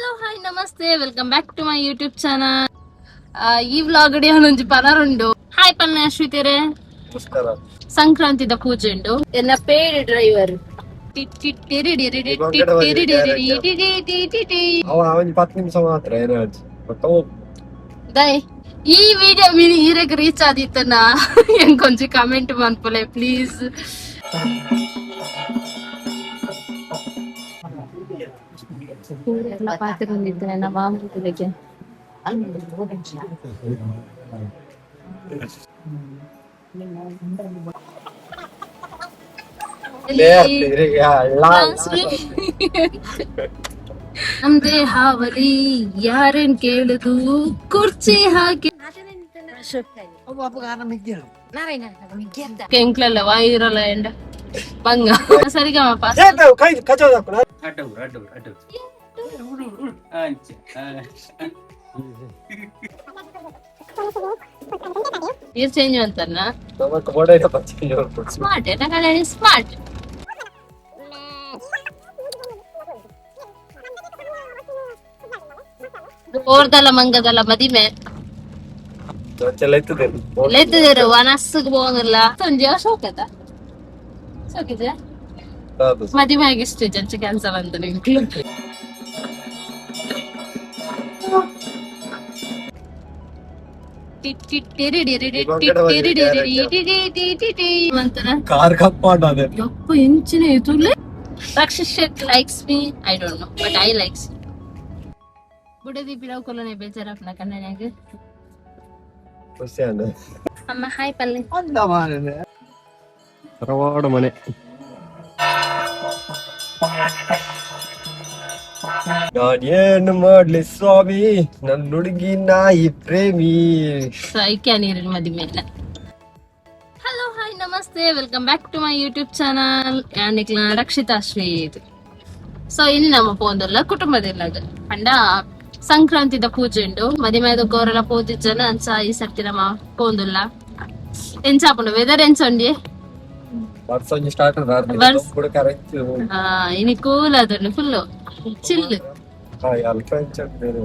Hello, hi, namaste, welcome back to my YouTube channel. ಈ vlog ಒಂಜಿ ಪನರುಂಡು. Hi ಪನ್ನ ಅಶ್ವಿತೇರೆ. ನಮಸ್ಕಾರ. ಸಂಕ್ರಾಂತಿದ ಪೂಜೆ ಉಂಡು. ಎನ್ನ ಪೇಡ್ ಡ್ರೈವರ್. ಅವ ಒಂಜಿ 10 ನಿಮಿಷ ಮಾತ್ರ ಎನರ್ಜಿ ಬಟ್. ದಯ್ ಈ ವಿಡಿಯೋ ಮಿನಿ ಈರೆಗ್ ರೀಚ್ ಆದಿತ್ತನ ಎಂಕೊಂಚಿ ಕಮೆಂಟ್ ಮನ್ಪುಲೆ ಪ್ಲೀಸ್. ಎಲ್ಲ ಪಾತ್ರೆ ನಮ್ಮ ಮಾಮೂಲಿಗೆ. ನಮ್ದೇ ಹಾವಲಿ ಯಾರೇನ್ ಕೇಳುದು ಕುರ್ಚಿ ಹಾಕಿ ಕೆಂಕ್ಲಲ್ಲ ವಾಯಿರಲ್ಲ ಎಂಡ ಬಂಗ ಸರಿಗಮಪ. ಅಡ್ಡ ಅಡ್ಡ ಅಡ್ಡ ಅಂಚೆ. ನೀರ್ ಚೇಂಜ್ ಅಂತಾನ. ನಮಕ್ ಬೋಡೈನ ಚೇಂಜ್. ಸ್ಮಾರ್ಟ್ ಎನ್ನ ಸ್ಮಾರ್ಟ್. ಓರ್ದಲ್ಲ ಮಂಗದಲ್ಲ ಮದಿಮೆ. ಚೆಲ್ಲೈತದೆ. ಲೆತ್ತಿದರು ವನಸ್ಸಿಗೆ ಹೋಗಲ್ಲ ಸಂಜೆ ಶೋಕದ ಶೋಕಿದೆ. ಮದಿಮೆ ಆಗಿ ಇಷ್ಟು ಜಂಚ ಕ್ಯಾನ್ಸಲ್ ಅಂತ ನಿಂಗೆ. ಕಾರ್ ಕಪ್ಪಾಂಡ ಅದೇ. ಯಪ್ಪ, ಎಂಚಿನ ತುಲೆ. Rakshit Shetty likes me, I don't know, but I likes. ಬುಡದಿ ಪಿರವು ಕೊಲ್ಲನೆ ಬೇಜಾರಪ್ಪನ ಕಣ್ಣನ್ಯಾಗ. ಖುಷಿ ಅಂಡ. ಅಮ್ಮ ಹಾಯ್ ಪಲ್ಲೆ. ತರವಾಡ ಮನೆ. ನಾನ್ ಏನು ಮಾಡ್ಲಿ ಸ್ವಾಮಿ, ನನ್ನ ಹುಡುಗಿ ನಾಯಿ ಪ್ರೇಮಿ. ಸೈಕ್ಯ ನೀರಿನ ಮದಿ ಮೇಲೆ. ಹಲೋ, ಹಾಯ್, ನಮಸ್ತೆ, welcome back to my YouTube channel. ಯಾನಿಕ್ಲ ರಕ್ಷಿತಾ ಶ್ರೀ ಇದು. ಸೊ ಇನ್ನು ನಮ್ಮ ಪೋಂದಲ್ಲ ಕುಟುಂಬದಿಲ್ಲಗ ಪಂಡ ಸಂಕ್ರಾಂತಿದ ಪೂಜೆ ಉಂಡು. ಮದಿಮೆದ ಕೋರೆಲ ಪೂಜೆ ಜನ ಅಂಚ ಈ ಸರ್ತಿ ನಮ್ಮ ಪೋಂದುಲ್ಲ. ಎಂಚ ಆಪುಂಡು ವೆದರ್? ಎಂಚ ಉಂಡಿ? ವರ್ಷ ಒಂಜಿ ಸ್ಟಾರ್ಟ್. ಕೂಡ ಕರೆಕ್ಟ್. ಇನಿ ಕೂಲ್ ಅದುಂಡು, ಫುಲ್ ಚಿಲ್. ಅಲ್ಪ ಬೇರೆ.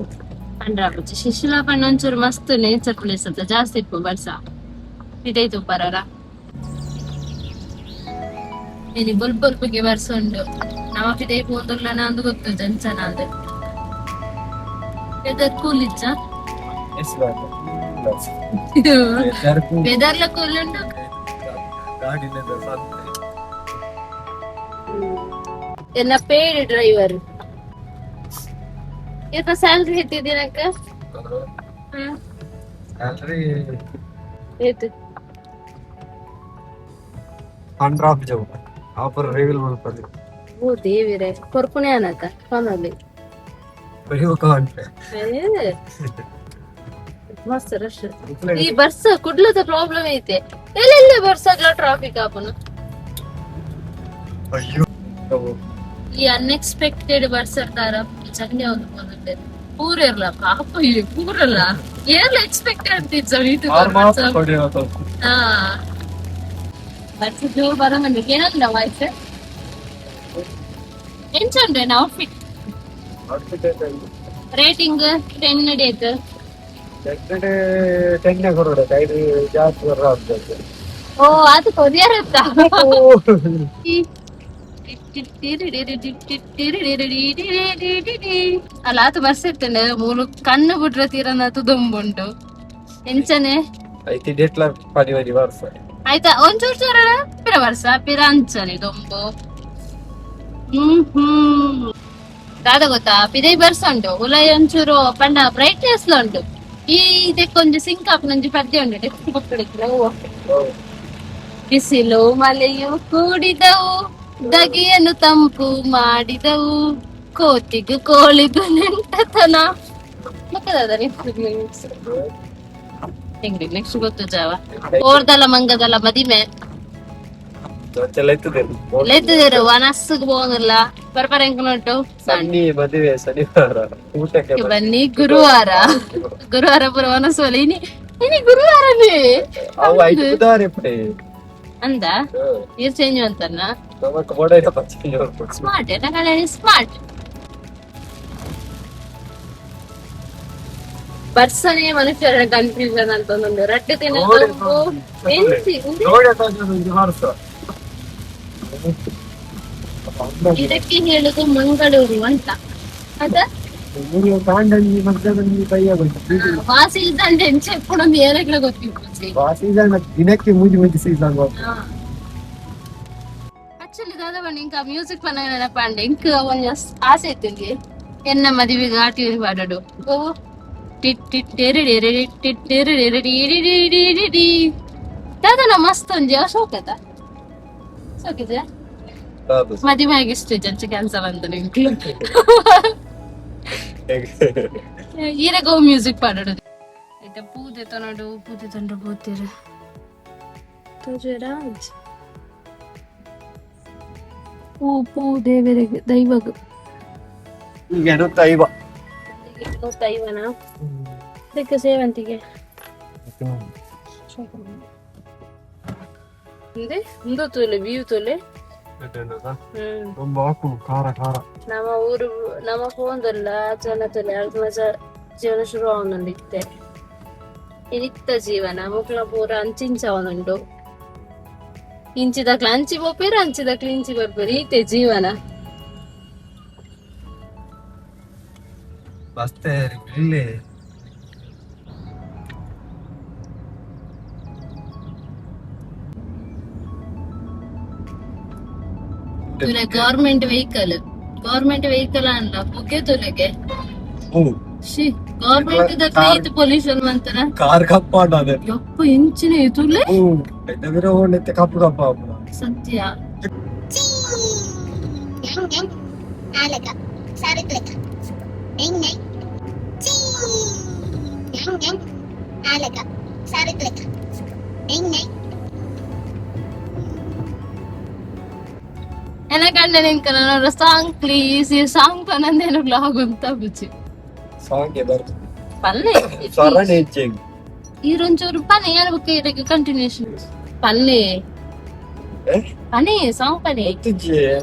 ಪಂಡ್ರ ಶಿಶಿಲ ಪಂಡ ಒಂಚೂರು ಮಸ್ತ್ ನೇಚರ್ ಪ್ಲೇಸ್ ಅಂತ ಜಾಸ್ತಿ ಇಪ್ಪು ಬರ್ಸ ಇದೈತು ಪರರ. ಇನಿ ಬೊಲ್ ಬೊಲ್ಪುಗೆ ಬರ್ಸ ಉಂಡು. ನಮ್ಮ ಪಿದೈ ಪೋಂದುಲ್ಲ ಅಂದು ಗೊತ್ತು ಜಂಚನ ಅಂದ್. ವೆದರ್ ಕೂಲ್ ಇಚ್ಚ. ವೆದರ್ಲ ಕೂಲ್ ಉಂಡು. ಸಂತೆ. ಎನ್ನ ಪೇಡ್ ಡ್ರೈವರ್ ಏತ ಸ್ಯಾಲ್ರಿ ಎತ್ತಿದ್ದೀನಕ್ಕ? ಸ್ಯಾಲರಿ. ಏತು? ಹಂಡ್ರೆಡ್ ಆಫ್ ಜವ್ ಆಫರ್ ರಿವೀಲ್ ಮಾಡ್ತಾರೆ. ಓ ದೇವಿರೆ, ಕೊರ್ಪುಣೆ ಅನಕ ಫೋನಲ್ಲಿ. ಕಾಂಟ್. ಮಸ್ತ್ ರಶ್ ಈ ಬರ್ಸ. ಕುಡ್ಲದ ಪ್ರಾಬ್ಲಮ್ ಐತೆ, ಎಲ್ಲೆಲ್ಲ ಬರ್ಸಗ್ಲ ಟ್ರಾಫಿಕ್ ಆಪುನು. ಅಯ್ಯೋ. ಈ ಅನ್ಎಕ್ಸ್ಪೆಕ್ಟೆಡ್ ಬರ್ಸರ್ತಾರ ಚಟ್ನಿ ಒಂದು ಬಂದಿದ್ದೆ ಪೂರ ಇರ್ಲ ಪಾಪ. ಈ ಪೂರಲ್ಲ ಏರ್ಲ ಎಕ್ಸ್ಪೆಕ್ಟ್ ಅಂತಿತ್ತು. ಹಾ, ಬರ್ಸ ಜೋರ್ ಬರಂಗ ಏನಂದ ವಾಯ್ಸ್. ಎಂಚ ಉಂಟು ಔಟ್ಫಿಟ್? Rating 10 date. 10 ಕೊರಡ ಐದು ಜಾಸ್ತಿ ಬರ್ರ ಆಗ್ತದೆ. ಓ, ಅದು ಕೊರಿಯರ್. ಅಲ್ಲ, ಆತ ಬರ್ಸಿರ್ತೇನೆ ಮೂಲು ಕಣ್ಣು ಬಿಟ್ರೆ ತೀರನತು ದೊಂಬುಂಟು ಎಂಚನೆ. ಐತಿ ಡೇಟ್ಲ ಪಡಿ ಪಡಿ ವರ್ಷ. ಆಯ್ತಾ, ಒಂಚೂರು ಚೂರ ಪಿರ ಬರ್ಸ ಪಿರ ಅಂಚನೆ ದೊಂಬು. ಹ್ಮ್ ಹ್ಮ್ ದಾದ ಗೊತ್ತಾ, ಪಿದೈ ಬರ್ಸ ಉಂಟು, ಉಲೈ ಒಂಚೂರು ಪಂಡ ಬ್ರೈಟ್ನೆಸ್ ಉಂಟು. ಈ ಇದಕ್ಕೊಂಜಿ ಸಿಂಕ್ ಆಪುನೊಂಜಿ ಪದ್ಯ ಉಂಟು. ಬಿಸಿಲು ಮಳೆಯು ಕೂಡಿದವು, ದಗಿಯನ್ನು ತಂಪು ಮಾಡಿದವು, ಕೋತಿಗೂ ಕೋಳಿಗೂ ನೆಂಟತನ. ಹೆಂಗ್ರಿ ನೆಕ್ಸ್ಟ್ ಗೊತ್ತು ಜಾವ ಓರ್ದಲ್ಲ ಮಂಗದಲ್ಲ ಮದಿಮೆ. ಚೆಲ್ಲೈತದೆ. ಲೆತ್ತಿದರು ವನಸ್ಸಿಗೆ ಹೋಗಲ್ಲ ಪರ್ಪರ ಎಂಕುನುಂಟು. ಸನ್ನಿ ಮದುವೆ ಶನಿವಾರ ಊಟಕ್ಕೆ. ಬನ್ನಿ ಗುರುವಾರ, ಗುರುವಾರ ಪೂರ ವನಸ್ಸು ಇನಿ ಇನಿ ಗುರುವಾರನೇ. ಅವು ಐದು ಬುಧವಾರ ಇಪ್ಪಡೆ. ಅಂದ ನೀರ್ ಚೇಂಜ್ ಅಂತಾನ. ನಮಕ್ ಬೋಡೈನ ಚೇಂಜ್. ಸ್ಮಾರ್ಟ್ ಎನ್ನ ಸ್ಮಾರ್ಟ್. ಬರ್ಸನೆ ಮನುಷ್ಯರ ಕನ್ಫ್ಯೂಷನ್ ಅಂತ ಒಂದು ರಡ್ಡು ದಿನ ಎಂಚಿ. ಇದಕ್ಕೆ ಹೇಳುದು ಮಂಗಳೂರು ಅಂತ ಅದ. ವಾಸಿ ಇಲ್ದಂಡೆ ಎಂಚ ಎಪ್ಪುಡೊಂದು ಏರೆಗ್ಲ ಗೊತ್ತಿಪ್ಪುಜಿ. ದಿನಕ್ಕೆ ಮೂಜಿ ಮೂಜಿ ಸೀಸನ್. ಆಕ್ಚುಲಿ ದಾದ ಬಣ್ಣ ಇಂಕ ಮ್ಯೂಸಿಕ್ ಪನ್ನ ನೆನಪಾಂಡೆ. ಇಂಕ್ ಒಂಜಿ ಆಸೆ ಇತ್ತು ಎನ್ನ ಮದುವೆಗೆ ಆ ಟ್ಯೂನ್ ಪಾಡೋಡು. ಓ ಟಿಟ್ ಟಿಟ್ ಟೆರಡಿ ಟಿಟ್ ಟೆರಡಿ ಡಿ ದಾದನ ಮಸ್ತ್ ಒಂಜಿ ಶೋಕದ ಶೋಕಿದೆ. ಮದುವೆ ಆಗಿ ಇಷ್ಟ ಜಂಚ ಕ್ಯಾನ್ಸಲ್ ಅಂತ ನಿಂಕ್ಲು ಈರೆಗೋ ಮ್ಯೂಸಿಕ್ ಪಾಡೋಡು. ಆಯ್ತಾ, ಪೂದೆ ತನಡು ಪೂದೆ ತಂಡ್ರು ಪೂತಿರು ರಾಜ್ ಪೂ ಪೂ ದೇವರಿಗೆ ದೈವಗು. ಈಗ ದೈವ. ದೈವನ ಇದಕ್ಕೆ ಸೇವಂತಿಗೆ ಇಂದೆ ಇಂದು ತೂಲೆ ವ್ಯೂ ತೂಲೆ. ಖಾರ ಖಾರ. ನಮ್ಮ ಊರು ನಮ್ಮ ಫೋನ್ದಲ್ಲ ಜನ ತುಲೆ ಅಲ್ಮ ಜೀವನ ಶುರು ಅವನುಂಡು ಇತ್ತೆ ಇನಿತ್ತ ಜೀವನ ಮುಕ್ಲ ಪೂರ ಅಂಚಿಂಚ ಅವನುಂಡು. ಇಂಚಿದಕ್ಲ ಅಂಚಿ ಪೋಪೇರು, ಅಂಚಿದಕ್ಲ ಇಂಚಿ ಬರ್ಪೇರು, ಈತೆ ಜೀವನ. ಬಸ್ತೆ ಇಲ್ಲಿ. ತುಲೆ ಗವರ್ಮೆಂಟ್ ವೆಹಿಕಲ್, ಗವರ್ಮೆಂಟ್ ವೆಹಿಕಲ್ ಅಲ್ಲ ಪುಗೆ ತುಲೆಗೆ. She, government ದಕ್ಲ ಈತ್ ಪೊಲ್ಯೂಷನ್ ಮಂತನ. ಕಾರ್ ಕಪ್ಪಾಂಡ ಅದೇ. ಯಪ್ಪ, ಎಂಚಿನ ತುಲೆ. ಕಪ್ಪು ಕಪ್ಪ ಆಪುನ. ಸತ್ಯ. ನಾಲ್ಕ ಸಾರಿತ್ರಿಕ ಎಂಗ್ ನಾಲ್ಕ ಸಾರಿತ್ರಿಕ ಎಂಗ್. ಎನಕಂಡ ನಿಂಕ ಸಾಂಗ್ ಪ್ಲೀಸ್. ಈ ಸಾಂಗ್ ಪನಂದೇನು ಬ್ಲಾಗ್ ಅಂತ ಬುಜ್ಜಿ. ಸಾಂಗ್ ಬರ್ತು. ಪಲ್ಲೆ. ಸ್ವರ ನೇಚೆಂಗ್. ಈರೊಂಚೂರು ಪನೆ ಯಾರು ಬೊಕ್ಕ ಇದಕ್ಕೆ ಕಂಟಿನ್ಯೂಷನ್ ಪಲ್ಲೆ. ಪನೆ ಸಾಂಗ್ ಪನೆ. ಗೊತ್ತಿಜ್ಜಿ.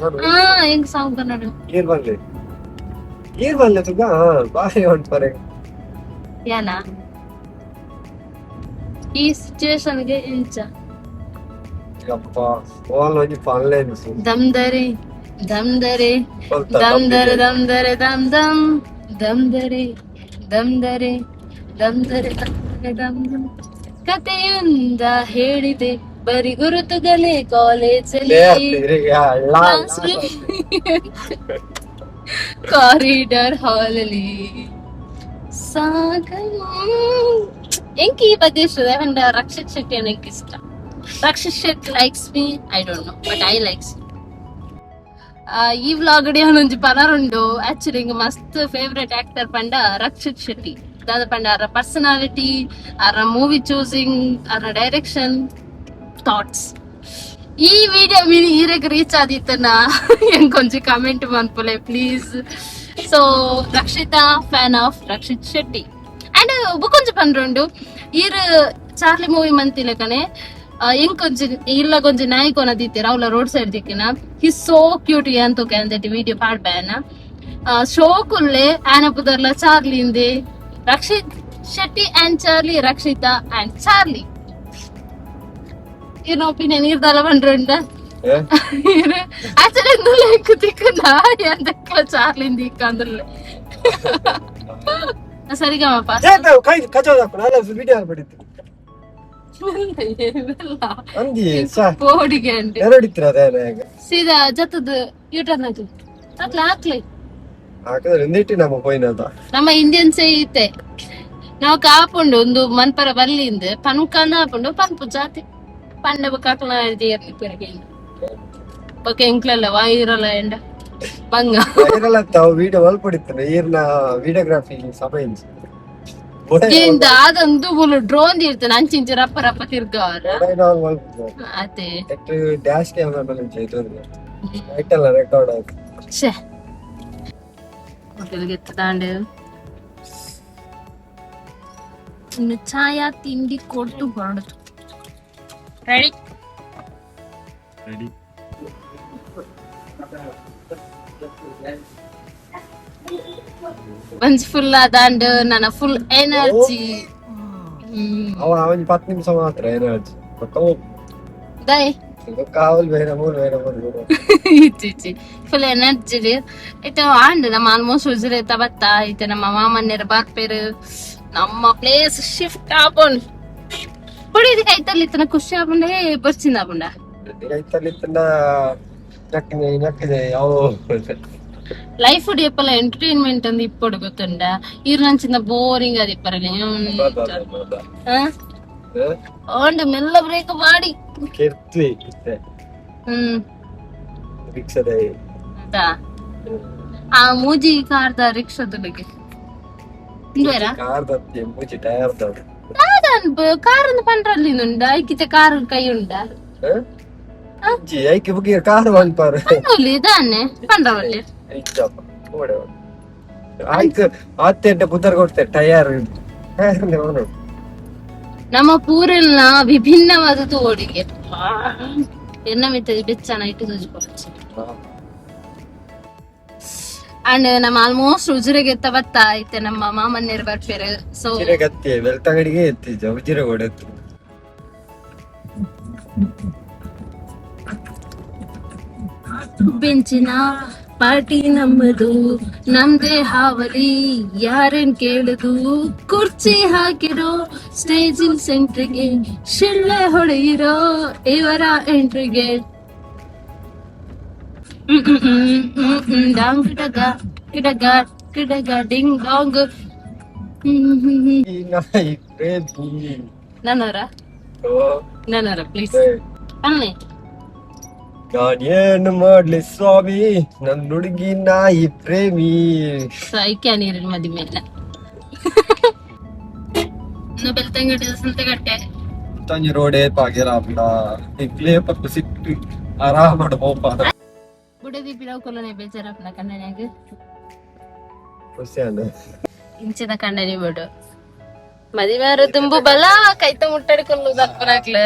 ಹಾ, ಹೆಂಗ್ ಸಾಂಗ್ ಕನ್ನಡ. ಏರ್ ಬರ್ಲಿ, ಏರ್ ಬರ್ಲಿ ತುಗ ಬಾರಿ ಉಂಟು ಪರೆ. ಯಾನ ಈ ಸಿಚುವೇಶನ್ಗೆ ಇಂಚ. ಯಪ್ಪ, ಓಲ್ ಒಂಜಿ ಪನ್ಲೆ. ದಮ್ ದರೆ ದಮ್ ದರೆ ದಮ್ ದರೆ ದಮ್ ದರೆ ದಮ್ ದಮ್ ದಮ್ ದರೆ ದಮ್ ದರೆ ದಮ್ ದರೆ ದಮ್ ದರೆ ದಮ್ ದಮ್. ಕಥೆಯೊಂದ ಹೇಳಿದೆ ಬರಿ ಗುರುತುಗಳೇ ಕಾಲೇಜಲ್ಲಿ, ಕಾರಿಡಾರ್ ಹಾಲ್ ಅಲ್ಲಿ ಸಾಗಲು. ಎಂಕ್ ಈ ಪದ್ಯ ಇಷ್ಟ ಪಂಡ ರಕ್ಷಿತ್ ಶೆಟ್ಟಿ ಎಂಕ್ ಇಷ್ಟ. Rakshit Shetty likes me, I don't know, but I likes. ಈ ವ್ಲಾಗ್ ಒಂಜಿ ಪನರುಂಡು. ಆಕ್ಚುಲಿ ಇಂಗ್ ಮಸ್ತ್ ಫೇವರೇಟ್ ಆಕ್ಟರ್ ಪಂಡ ರಕ್ಷಿತ್ ಶೆಟ್ಟಿ. ದಾದ ಪಂಡ ಅರ ಪರ್ಸನಾಲಿಟಿ, ಅರ ಮೂವಿ ಚೂಸಿಂಗ್, ಅರ ಡೈರೆಕ್ಷನ್ ಥಾಟ್ಸ್. ಈ ವಿಡಿಯೋ ಮಿನಿ ಈರೆಗ್ ರೀಚ್ ಆದಿತ್ತನ ಎಂಕೊಂಚಿ ಕಮೆಂಟ್ ಮನ್ಪುಲೆ please. So Rakshita fan of Rakshit Shetty. And ಬುಕೊಂಜಿ ಪನ್ರುಂಡು, ಈರ್ ಚಾರ್ಲಿ ಮೂವಿ ಮಂತಿಲೆಕನೆ ಎಂಕೊಂಜಿ ಇಲ್ಲ ಕೊಂಜಿ ನಾಯಿ ಕೊನ ದೀತೆರ್ ಅವ್ಲ ರೋಡ್ ಸೈಡ್ ದಿಕ್ಕಿನ. ಹಿ ಸೋ ಕ್ಯೂಟ್ ಅಂತ ಅಂದೆಟ್ ವಿಡಿಯೋ ಪಾಡ್ಬಾನ ಶೋಕುಲ್ಲೆ ಆನ ಪುದರ್ಲ ಚಾರ್ಲಿ ಇಂದೆ. Rakshit Shetty and Charlie, Rakshita and Charlie. ಇರ್ನ ಒಪಿನಿಯನ್ ಇರ್ದಲ್ಲ ಪಂಡ್ರುಂಡ. ಆಕ್ಚುಲಿ ಇಂದುಲ ಎಂಕ್ ತಿಕ್ಕುನ ಎಂದಕ್ಲ ಚಾರ್ಲಿ ದಿಕ್ಕ ಅಂದ್ರಲೆ ಸರಿಗಮಪ. ಕೈ ಕಚೋದಾಕು ನಾನು ವಿಡಿಯೋ ಪಡಿತು ಅಂದಿ. ಕೋಡಿಗೆ ಅಂಡಿ. ಎರಡಿತ್ರ ಅದೇ. ಸೀದಾ ಜತ್ತದ ಯೂಟರ್ನ್ ಹಾಕ್ಲಿ, ಹಾಕ್ಲಿ, ಹಾಕ್ಲಿ. ಹಾಕಿದ್ರೆ ಒಂದಿಟ್ಟು ನಮ್ಮ ಪೋಯಿನದ. ನಮ್ಮ ಇಂಡಿಯನ್ಸ್ ಐತೆ ನಾವು ಕಾಪುಂಡು ಒಂದು ಮನ್ಪರ ಬಲ್ಲಿಂದ ಪನ್ಕಂದ ಆಪುಂಡು ಪನ್ಪು ಜಾತಿ ಪಂಡ ಬೊಕ್ಕ ಪಿರಗೆ ಬೊಕ್ಕ ಎಂಕ್ಲಲ್ಲ ವಾಯಿರಲ್ಲ ಎಂಡ ಬಂಗ. ವೈರಲ್ ತಾವು ವಿಡಿಯೋ ಮಲ್ಪಡಿತ್ತು ಈರ್ನ ವಿಡಿಯೋಗ್ರಫಿ ಸಮಯ. ಇಂದ ಆದಂದು ಮುಲು ಡ್ರೋನ್ ಇರ್ತದೆ ಅಂಚಿಂಚಿ ರಪ್ಪ ರಪ್ಪ ತಿರ್ಗವರ. ಅದೇ. ಡ್ಯಾಶ್ ಕ್ಯಾಮ್ರಾ ಮೇಲೆ ಲೈಟ್ ಎಲ್ಲ ರೆಕಾರ್ಡ್ ಆಯ್ತು. ಛೆ, ಹೋಟೆಲ್ಗೆ ಇನ್ನು ಛಾಯಾ ತಿಂಡಿ ಕೊಟ್ಟು ಹೊರಡುದು. ರೆಡಿ. ರೆಡಿ. ಒಂಜಿ ಫುಲ್ ಅದಾಂಡ್ ನನ್ನ ಫುಲ್ ಎನರ್ಜಿ. ಅವ ಒಂಜಿ 10 ನಿಮಿಷ ಮಾತ್ರ ಎನರ್ಜಿ. ಬೊಕ್ಕ ದೈ. ಕಾವಲ್ ಬೇರೆ ಮೂರು ಬೇರೆ ಮೂರು. ಇಚ್ಚಿಚ್ಚಿ ಫುಲ್ ಎನರ್ಜಿ ಇತ್ತೆ ಆಂಡ್. ನಮ್ಮ ಆಲ್ಮೋಸ್ಟ್ ಉಜಿರೆ ಬತ್ತ. ಇತ್ತೆ ನಮ್ಮ ಮಾಮನ್ನೆರ್ ಬರ್ಪೆರ್, ನಮ್ಮ ಪ್ಲೇಸ್ ಶಿಫ್ಟ್ ಆಪುಂಡು. ಪುಡಿ ಕೈತಲ್ಲಿ ಇತ್ತನ ಖುಷಿ ಆಪುಂಡೆ ಬೊರ್ಚಿಂದ ಆಪುಂಡ? ಐತಲ್ಲಿ ಇತ್ತಂಡ ನಕ್ಕಿದೆ ನಕ್ಕಿದೆ ಯಾವ. ಲೈಫ್ ಏಪಲ ಎಂಟರ್ಟೈನ್ಮೆಂಟ್ ಅಂದ್ ಇಪ್ಪೊಡು, ಗೊತ್ತುಂಡ? ಇರ್ ನಂಚಿನ ಬೋರಿಂಗ್ ಅದಿಪ್ಪರಲ್ಲಿ. ಓಂಡ್ ಮೆಲ್ಲ ಬ್ರೇಕ್ ಮಾಡಿ. ಕೆರ್ತ್ವಿ ಇತ್ತೆ. ರಿಕ್ಷಾದ. ಅದಾ ಆ ಮೂಜಿ ಕಾರ್ದ ರಿಕ್ಷಾದೊಳಗೆ ಇಂದುವೆರಾ? ಕಾರ್ ದತ್ತಿ ಮೂಜಿ ಟೈರ್ ದವು. ದಾದನ್ ಕಾರ್ ಪಂಡ್ರಲ್ಲಿ ಉಂಡ ಐಕಿತೆ ಕಾರ್ ಕೈ ಉಂಡ. G ಐಕೆ ಬುಗಿಯ car ಮನ್ಪಾರು. ಪಂಡೊಲಿ ದಾನೆ ಪಂಡ್ರವಲ್ಲಿ. ಇಜ್ಜಪ್ಪ ಓಡೆ ಆಯ್ತು ಆತ್ತೆ ಪುದರ್ ಕೊಡ್ತೆ ಟೈರ್ ಟೈರ್ ನೋಡು. ನಮ್ಮ ಪೂರೆಲ್ನ ವಿಭಿನ್ನವಾದ ತೋಡಿಗೆ ಎನ್ನ ಮಿತ್ತ ಬೆಚ್ಚನ ಇಟ್ಟು ತೋಜಿಕೊಡಚ್ಚಿ. ಅಂಡ್ ನಮ್ಮ ಆಲ್ಮೋಸ್ಟ್ ಉಜಿರೆಗೆ ಬತ್ತ. ಇತ್ತೆ ನಮ್ಮ ಮಾಮನ್ನೆರ್ ಬರ್ಪೆರ್, ಸೊ ಉಜಿರೆ ಗತ್ತಿ ಬೆಳ್ತಂಗಡಿಗೆ ಎತ್ತಿಜ್ಜ ಉಜಿರೆ ಕೊಡೆತ್ತು. ಬೆಂಚಿನ ಪಾರ್ಟಿ ನಮ್ಮದು, ನಮ್ದೇ ಹಾವಲಿ, ಯಾರೇನ್ ಕೇಳುದು? ಕುರ್ಚಿ ಹಾಕಿರೋ ಸ್ಟೇಜಿನ ಸೆಂಟ್ರಿಗೆ, ಶಿಳ್ಳೆ ಹೊಡೆಯಿರೋ ಇವರ ಎಂಟ್ರಿಗೆ. ಡಾಂಗ್ ಕಿಟಗ ಕಿಟಗ ಕಿಟಗ ಡಿಂಗ್ ಡಾಂಗ್. ಹ್ಮ್ ಹ್ಮ್ ಹ್ಮ್. ಈ ನಾಯಿ ಪ್ರೇಮಿ. ನನ್ನವರ. ಓ. ನನ್ನವರ ಪ್ಲೀಸ್ ಅನ್ನಿ. ನಾನ್ ಏನು ಮಾಡ್ಲಿ ಸ್ವಾಮಿ, ನನ್ನ ಹುಡುಗಿ ನಾಯಿ ಪ್ರೇಮಿ. ಸೊ ಐಕ್ಯ ನೀರಿನ ಮದಿ ಮೇಲೆ ಇನ್ನು ಬೆಳ್ತಂಗಡಿ ಸಂತೆಗಟ್ಟೆ. ತಂಜಿ ರೋಡೇ ಪಾಗೆರ ಇಕ್ಲೇ ಪಕ್ಕ ಸಿಟ್ಟು ಆರಾಮ ಪೋಪ. ಬುಡದಿ ಪಿರವು ಕೊಲ್ಲನೆ ಬೇಜಾರಪ್ಪನ ಕಣ್ಣನ್ಯಾಗ. ಖುಷಿ ಅಲ್ಲ. ಇಂಚಿನ ಕಣ್ಣನಿ ಬಿಡು. ಮದಿಮಾರ ತುಂಬು ಬಲ ಕೈತ ಮುಟ್ಟಡಿ ಕೊಲ್ಲು ದಪ್ಪನಾಕ್ಲ.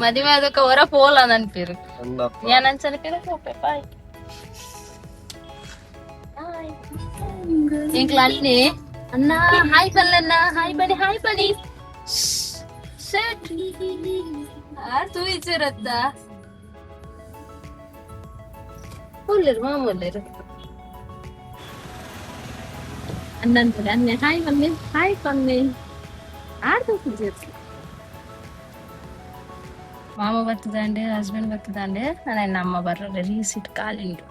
ಮದಿಮೆ ಅದಕ್ಕ ಹೊರ ಪೋಲ ನನ್ಪಿರು. ಅನ್ನಪ್ಪ. ಯಾನ್ ಅಂಚನೆ ಪೋಪೆ. ಬಾಯ್. ಎಂಕ್ಲ ಅಣ್ಣೆ ಅಣ್ಣ ಹಾಯ್ ಬಲ್ಲಣ್ಣ, ಹಾಯ್ ಬನ್ನಿ, ಹಾಯ್ ಬನ್ನಿ. ಶೆಟ್ ಆರ್ ತೂಯಿಚಿರತ್ತ ಒಲ್ಲೆರು ಮಾಮೂಲೆರು. ಅಣ್ಣಂತಾರೆ ಅಣ್ಣೆ ಹಾಯ್ ಬನ್ನಿ, ಹಾಯ್ ಬನ್ನಿ. ಆರ್ ತೂಪಿಜಿರ್. ಮಾಮ ಬರ್ತದಂಡೆ, ಹಸ್ಬೆಂಡ್ ಬರ್ತದಂಡೆ. ನನ್ನ ಅಮ್ಮ ಬರ್ರ ರೀಸಿಟ್ ಕಾಲಿಂಡು.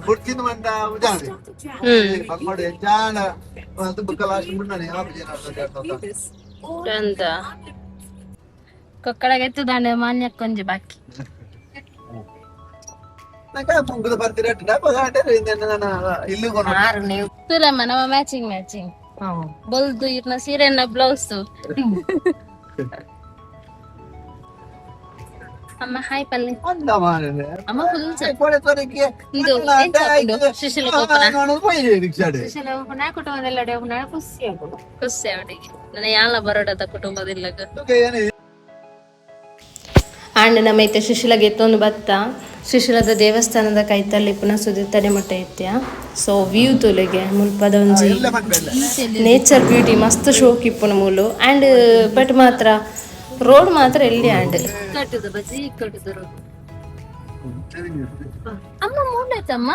ಬುಡ್ತಿನ ಮಂಡ ಉಜಾನೆ ಬಂಗೋಡು ಎಂಜಾನ ಅದು ಬುಕ್ಕ ಲಾಸ್ಟ್ ಮುಣ್ಣನೆ ಆ ಅಂತ ಕೊಕ್ಕಡಗೆ ಎತ್ತುದಾಂಡೆ ಮಾನ್ಯ ಕೊಂಜಿ ಬಾಕಿ. ನಾಕ ಮುಂಗುದ ಬರ್ತಿರಟ್ಟ ಇಲ್ಲು. ತುಲಮ್ಮ ನಮ್ಮ ಮ್ಯಾಚಿಂಗ್ ಮ್ಯಾಚಿಂಗ್ ಬೊಲ್ದು ಇರ್ನ ಸೀರೆನ ಬ್ಲೌಸ್. ಅಮ್ಮ ಹಾಯ್ ಪಲ್ಲೆ. ಅಂದ ಮಾರನೆ. ಅಮ್ಮ ಫುಲ್ ಕೊಡೆ ತೊರಕ್ಕೆ. ಇಂದು ಎಂಚ ಆಪುಂಡು ಸುಶೀಲ ಪೋಪನ? ರಿಕ್ಷಾಡೆ. ಸುಶೀಲ ಪೋಪನ ಕುಟುಂಬದೆಲ್ಲಡೆ ಉಪ್ಪುನ ಖುಷಿ ಆಪುಂಡು, ಖುಷಿ ಅವರಿಗೆ. ನನ್ನ ಯಾಲ ಬರೋಡದ ಕುಟುಂಬದಿಲ್ಲಗ. ಆಂಡ್ ನಮ್ಮ ಇತ್ತೆ ಸುಶೀಲಗೆ ಎತ್ತೊಂದು ಬತ್ತ. ಸುಶೀಲದ ದೇವಸ್ಥಾನದ ಕೈತಲ್ಲಿ ಪುನಃ ಸುದಿತ್ತಡೆ ಮಟ್ಟ ಇತ್ಯ. ಸೊ ವ್ಯೂ ತುಲೆಗೆ ಮುಲ್ಪದ ಒಂಜಿ ನೇಚರ್ ಬ್ಯೂಟಿ ಮಸ್ತ್ ಶೋಕ್ ಇಪ್ಪುನ ಮೂಲು. ಆ್ಯಂಡ್ ಬಟ್ ಮಾತ್ರ ರೋಡ್ ಮಾತ್ರ ಎಲ್ಲಿ ಆಂಡ್ ಕಟ್ಟುದು ಬಜಿ ಕಟ್ಟುದು ರೋಡ್. ಅಮ್ಮ ಮೂಡಾಯ್ತಮ್ಮ.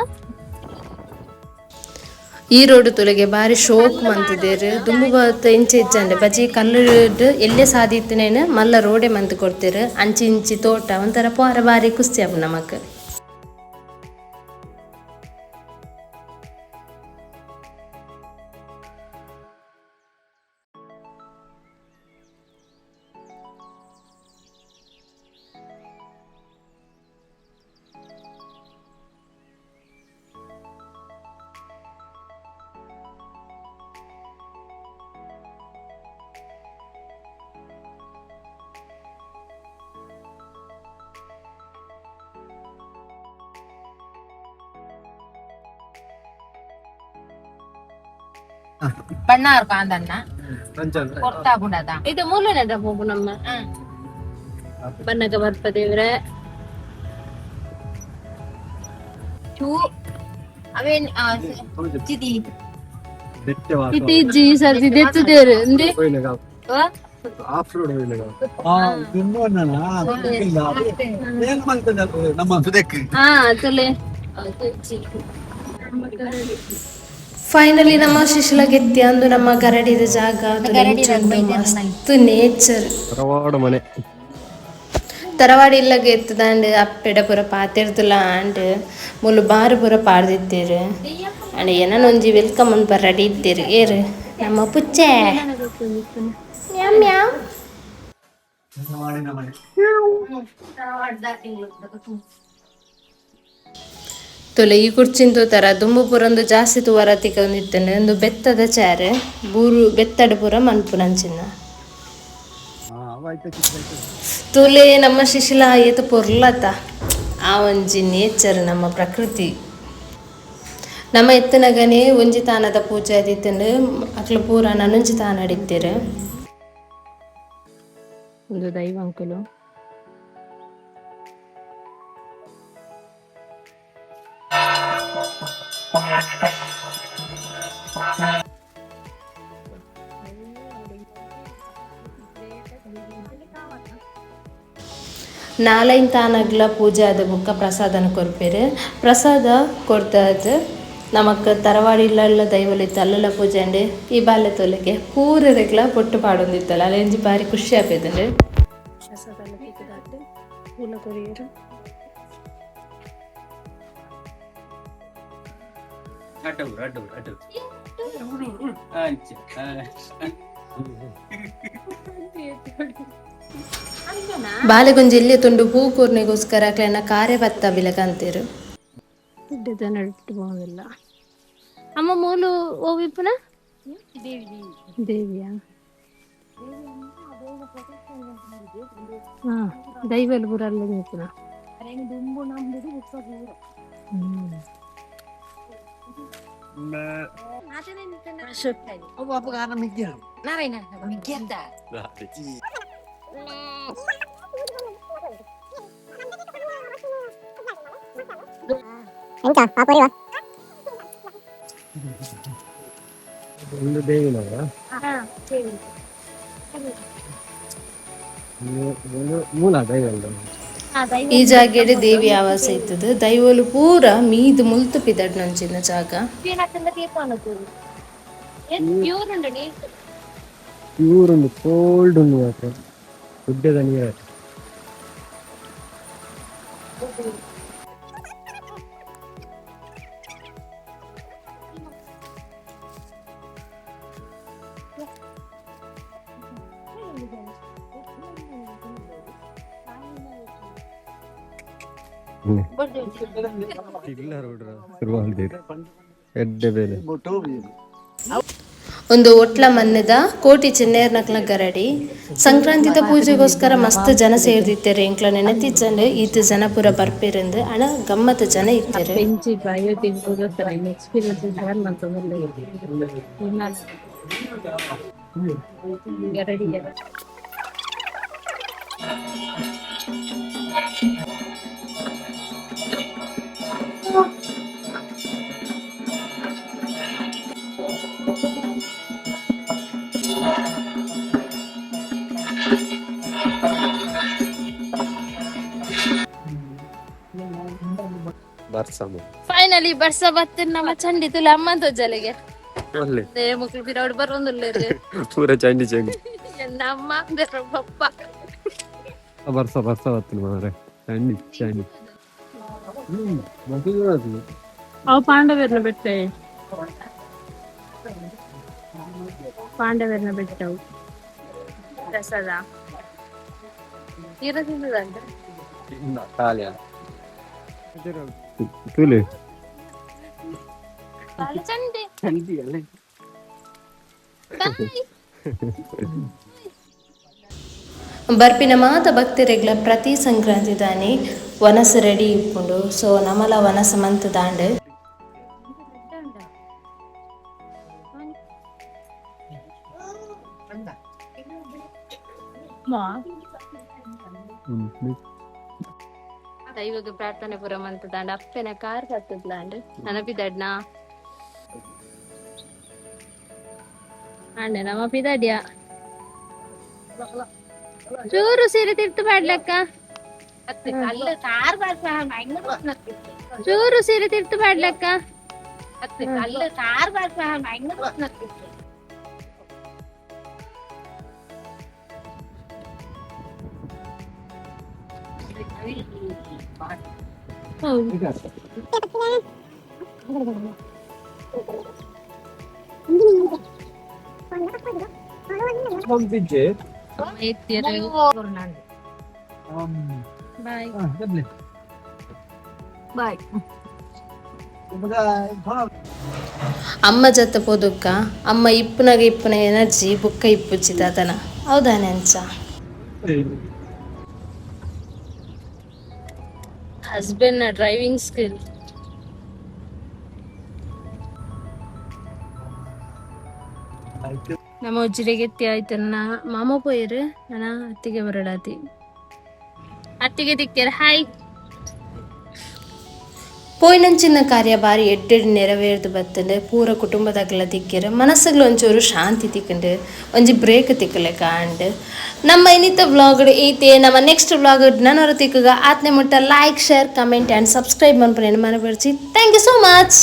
ಈ ರೋಡ್ ತುಲೆಗೆ ಬಾರಿ ಶೋಕ್ ಮಂತಿದ್ದೇರು. ದುಂಬು ಬತ್ತ ಇಂಚ ಇಜ್ಜಂಡೆ ಬಜಿ ಕಲ್ಲು ಎಲ್ಲೆ ಸಾದಿತ್ತನೇನು ಮಲ್ಲ ರೋಡೆ ಮಂತ್ ಕೊಡ್ತೇರು. ಅಂಚಿ ಇಂಚಿ ತೋಟ ಒಂಥರ ಪೋರ ಬಾರಿ ಖುಷಿ ಆಪು ನಮಕ್. ಬಣ್ಣಾರು ಕಾಂದನ್ನ ಕೊರ್ತಾ ಬುಡದ. ಇದು ಮೂಲನೆದ ಹೋಗು ನಮ್ಮ ಬನ್ನಗ ಬರ್ಪದೇವ್ರೆ. ಚೂ ಅವೇನ್ ಚಿದಿ ಇತ್ತೆ ಇಜ್ಜಿ ಈ ಸರ್ತಿ ದೆತ್ತುದೇರು ಇಂದೆ. ಆಫ್ ರೋಡ್ ಹೋಯ್ಲೆಗ. ನಮ್ಮ ಸುದಕ್ಕೆ ಹಾ ತುಲೆ. ಫೈನಲಿ ನಮ್ಮ ಶಿಶಿಲ ಗೆತ್ತಿ ಅಂದು ನಮ್ಮ ಗರಡಿದ ಜಾಗ. ಮಸ್ತ್ ನೇಚರ್. ತರವಾಡ ಮನೆ. ತರವಾಡಿ ಇಲ್ಲಗೆ ಎತ್ತದಾಂಡ್ ಅಪ್ಪೆಡ ಪೂರ ಪಾತೆರ್ದುಲ ಆಂಡ್ ಮುಲು ಬಾರು ಪೂರ ಪಾಡ್ದಿತ್ತೇರು. ಅಂಡ್ ಏನನೊಂಜಿ welcome ಅನ್ಪ ರೆಡಿ ಇತ್ತೇರು. ಏರು ನಮ್ಮ ಪುಚ್ಚೆ? ಮ್ಯಾವ್ ಮ್ಯಾವ್. ತೊಲೆ ಈ ಕುರ್ಚಿನ್ ತೂತರ ದುಂಬು ಪೂರ ಒಂದು ಜಾಸ್ತಿ ತೂವರ ತಿಕೊಂದಿತ್ತಂಡೆ. ಒಂದು ಬೆತ್ತದ ಚಾರ್ ಬೂರು ಬೆತ್ತಡ ಪೂರ ಮನ್ಪುನಂಚಿನ. ತುಲೆ ನಮ್ಮ ಶಿಶಿಲ ಏತ್ ಪೊರ್ಲತ ಆ ಒಂಜಿ ನೇಚರ್, ನಮ್ಮ ಪ್ರಕೃತಿ. ನಮ್ಮ ಎತ್ತನಗನೆ ಒಂಜಿ ತಾನದ ಪೂಜೆ ಆದಿತ್ತಂಡು, ಅಕ್ಲು ಪೂರ ನನೊಂಜಿ ತಾನ ಅಡಿತ್ತೇರು. ಒಂದು ದೈವ ಅಂಕುಲು. ನಾಲೈನ್ ತಾನಗ್ಲ ಪೂಜೆ ಆದ ಬೊಕ್ಕ ಪ್ರಸಾದನ ಕೊರ್ಪೆರ್. ಪ್ರಸಾದ ಕೊಡ್ತಾದ್ ನಮಕ್ ತರವಾಡಿ ಇಲ್ಲಲ್ಲ ದೈವಲಿತ್ತು ಅಲ್ಲಲ್ಲ ಪೂಜೆ ಅಂಡೆ. ಈ ಬಾಲ್ಯ ತೊಲೆಗೆ ಪೂರೆರೆಗ್ಲ ಪೊಟ್ಟು ಪಾಡೊಂದಿತ್ತಲ್ಲ, ಅಲೆಂಜಿ ಬಾರಿ ಖುಷಿ ಆಪೇತಂಡೆ. ಪ್ರಸಾದ ಪೂಲ ಕೊರಿಯರು. ಅಡ್ಡ ಅಡ್ಡ ಅಡ್ಡ ಅಂಚ. ಬಾಲೆಗೊಂಜಿ ಎಲ್ಯ ತುಂಡು ಪೂ ಕೂರ್ನೆಗೋಸ್ಕರ ಅಕ್ಲೆನ ಕಾರ್ಯ ಬತ್ತ ಬಿಲಕಂತೇರು. ನಡುಟ್ಟು ಅಮ್ಮ ಮೂಲು ಓವಿಪ್ಪುನ ದೇವಿಯಾ? ಹಾ, ದೈವಲ್ ಪೂರ ಅಲ್ಲ ನಿಪ್ಪುನ. ನಾರಾಯಣ ಮಿಗ್ಯಂತ. ಒಂದು ದೇವಿನವರ ಮೂಲ ದೈವ. ಈ ಜಾಗೆಡ್ ದೇವಿ ಆವಾಸ ಇತ್ತದ. ದೈವಲು ಪೂರ ಮೀದ್ ಮುಲ್ತು ಪಿದಡ್ನಂಚಿನ ಜಾಗ. ಪ್ಯೂರ್ ಉಂಡು, ಕೋಲ್ಡ್ ಉಂಡು ಮಾತ್ರ. ಗುಡ್ಡೆದ ನೀರು. ಎಡ್ಡೆ ಬೇಲೆ. ಒಂದು ಒಟ್ಲ ಮಣ್ಣದ ಕೋಟಿ ಚೆನ್ನೇರ್ನಕ್ಲ ಗರಡಿ. ಸಂಕ್ರಾಂತಿದ ಪೂಜೆಗೋಸ್ಕರ ಮಸ್ತ್ ಜನ ಸೇರ್ದಿತ್ತೆರ್. ಎಂಕ್ಲ ನೆನತಿಜ್ಜಂಡ್ ಈತ್ ಜನ ಪೂರ ಬರ್ಪೆರಂದ್. ಅಣ ಗಮ್ಮತ್ ಜನ ಇತ್ತೆರ್. ಬರ್ಸಮ. ಫೈನಲಿ ಬರ್ಸ ಬತ್ತ. ನಮ್ಮ ಚಂಡಿ ತುಲೆ ಅಮ್ಮ ತೋಜಲೆಗೆ. ಒಲ್ಲೆ. ಮುಕ್ಳು ಬಿರೌಡ್ ಬರೋಂದುಲ್ಲೆರ್. ಪೂರ ಚಂಡಿ ಚಂಡಿ. ನಮ್ಮ ಪಪ್ಪ. ಬರ್ಸ ಬರ್ಸ ಬತ್ತಿನ ಮಾರೆ, ಚಂಡಿ ಚಂಡಿ. ಅವು ಪಾಂಡವರ್ನ ಬೆಟ್ಟ, ಪಾಂಡವರ್ನ ಬೆಟ್ಟವು. ಪ್ರಸಾದ ನೀರ ತಿಂದದಂತೆ. ತುಲೆ. ಚಂಡಿ. ಬರ್ಪಿನ ಮಾತ ಭಕ್ತರೆಗ್ಲ ಪ್ರತಿ ಸಂಕ್ರಾಂತಿ ದಾನಿ ವನಸ ರೆಡಿ ಇಪ್ಪುಂಡು. ಸೊ ನಮಲ ವನಸ ಮಂತ್ ದಾಂಡ್. ದೈವಗ ಪ್ರಾರ್ಥನೆ ಪೂರ ಮಂತದಾಂಡ ಅಪ್ಪೆನ ಕಾರ್ ಹತ್ತದ್ಲಾಂಡ್ ನನಪಿದಡ್ನ ಅಂಡೆ ನಮ್ಮ ಪಿದಡ್ಯ ಚೂರು ಸೀರೆ ತಿರ್ತು ಪಾಡ್ಲಕ್ಕ. ಅಲ್ಲ ಕಾರ್ ಚೂರು ಸೀರೆ ತಿರ್ತು ಪಾಡ್ಲಕ್ಕ. ಅಲ್ಲ ಕಾರ್. ಪಂಪಿಜ್ಜೆ. ಬಾಯ್. ಬಾಯ್. ಅಮ್ಮ ಜೊತೆ ಪೋದುಕ್ಕ ಅಮ್ಮ ಇಪ್ಪುನಾಗ ಇಪ್ಪುನ ಎನರ್ಜಿ ಬುಕ್ಕ ಇಪ್ಪುಜ್ಜಿ ತಾತನ, ಹೌದಾನೆ ಅಂಚ? ಹಸ್ಬೆಂಡ್ ನ ಡ್ರೈವಿಂಗ್ ಸ್ಕಿಲ್. ನಮ್ಮ ಉಜ್ಜಿರೆಗೆ ಎತ್ತಿ ಆಯ್ತನ್ನ ಮಾಮ ಪೋಯಿರು ನನ್ನ ಅತ್ತಿಗೆ ಬರಡಾತಿ ಅತ್ತಿಗೆ ತಿಕ್ಕಿರ ಹಾಯ್. ಪೋಯಿನಂಚಿನ ಕಾರ್ಯ ಬಾರಿ ಎಡ್ಡೆಡ್ ನೆರವೇರ್ದು ಬತ್ತಂಡು. ಪೂರ ಕುಟುಂಬದಾಗಲ ತಿಕ್ಕಿರ ಮನಸ್ಸುಗಳು ಒಂಚೂರು ಶಾಂತಿ ತಿಕ್ಕಂಡು, ಒಂಜಿ ಬ್ರೇಕ್ ತಿಕ್ಕಲೆಕ್ಕ ಅಂಡ್. ನಮ್ಮ ಇನ್ನಿತ ವ್ಲಾಗ್ ಈತೆ. ನಮ್ಮ ನೆಕ್ಸ್ಟ್ ವ್ಲಾಗ್ ನನೊರ ತಿಕ್ಕಗ. ಆತ್ನೆ ಮುಟ್ಟ like, share, comment and subscribe ಮನ್ಪುನೇನು ಮನಬರ್ಚಿ. Thank you so much.